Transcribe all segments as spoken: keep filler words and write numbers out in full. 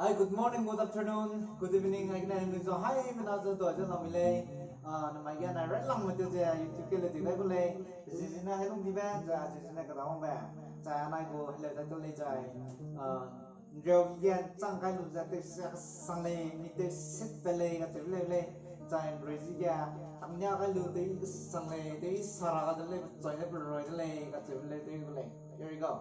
Hi, good morning, good afternoon, good evening. Aigene nui zu hai mena zu doi ze lamui lei. Ah, namai ge nai railangme tew ze YouTube ke le di gai gu lei. Pe zi zine hai lung dibe, zai zi zine keda wangbe. Zai anai gu heleu da tew lei zai. Ah, nreu ki ge nchang kai lu ze tew sia kesang lei, mi tew set pe lei, kacheube leu lei. Zai nrui zi ge, tangnia kai lu tew i kesang lei, tew i sara ga de lei, pechoi ne peroi de lei, kacheube leu tew gu lei. Here we go.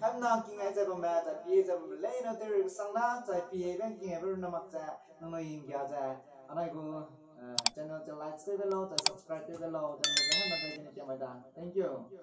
Hemna kingai ze bamme, zai pie ze bamme leine tew ri sang na, zai pie ben kingai be runa mak ze, nangnui ’nggia ze, anai gu, eh, channel ze like tew be lau, zai subscribe tew be lau, zai nangnui ze hemna zai gene kiamai da. Thank you.